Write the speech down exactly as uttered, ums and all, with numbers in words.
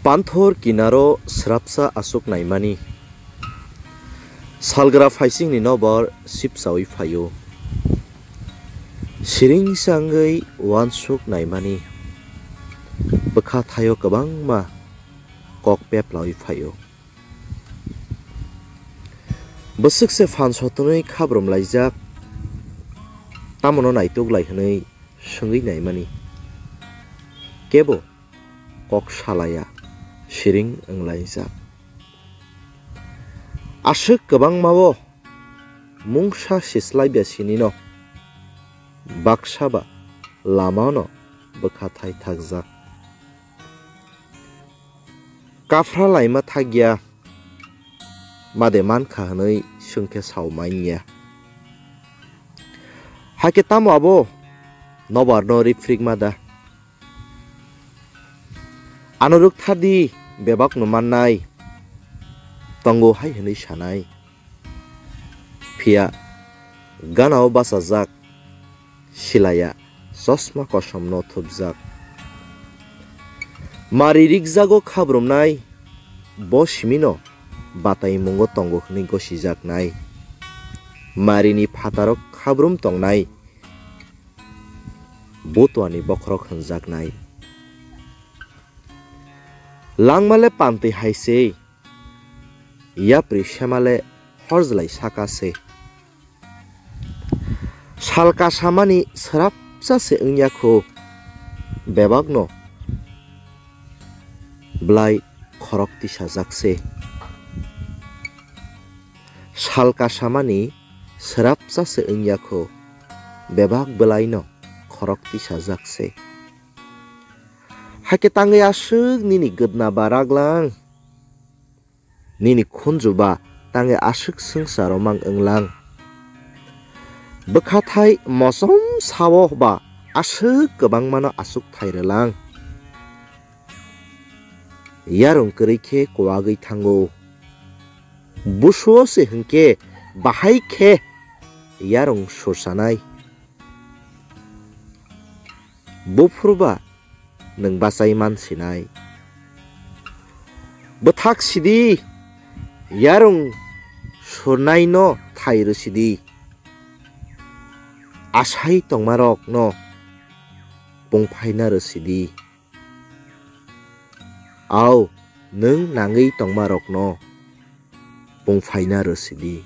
Panthor kinaro srapsa aswk naimani. Salgra phaisingni nobar sipchawi phaio. Siringsa wngwi uansuk naimani. Bwkha thaio kwbangma kok peplawi phaio. Bwswk se phan sotonwi khabrum laijak, tamono naituk lai hwnwi swngwi naimani. Kebo kok salaya, siring wnglaijak. Aswk kwbangma-o mungsa sislai bia sinino baksa ba lamano bwkha thai thakjak. Kaphra laima thakya made mankha hwnwi swngkhe sao manya. Hakhe tamo abo nobarno riphrikma da? Ano rwkthardi, bebakno mannai tongo hai hwnwi sanai. Phiya ganao bachajak, silaya chosma kosomno thupjak. Mari rikjago khabrumnai, bo simino bataimungo tongo hwnwi gosijaknai. Marini phataro khabrum tongnai, butuani bokhorok hwnjaknai. Langmale pantwi hai se, yapri semale horjlai saka se. Sal kasamani srapsa se wngya kho, bebakno bwlai khorok tisajak se. Sal kasamani srapsa se wngya kho, bebak bwlaino khorok tisajak se. Hakhe tangwi aswk nini gwdna ba raglang, nini khunju ba tangwi aswk swngcharo mang wnglang. Bwkhathai mosom sao ba aswk kwbangmano achuk thai rwlang. Yarung kwrwi khe kuagwi thango. Busuo se hwnkhe bahai khe yarung sursanai. Buphuru ba nwng bachai man sinai. Bwthak sidi, yarung surnaino thai rw sidi. Asai tongmarokno pungphaina rw sidi. Au, nwng nangwi tongmarokno pungphaina rw sidi.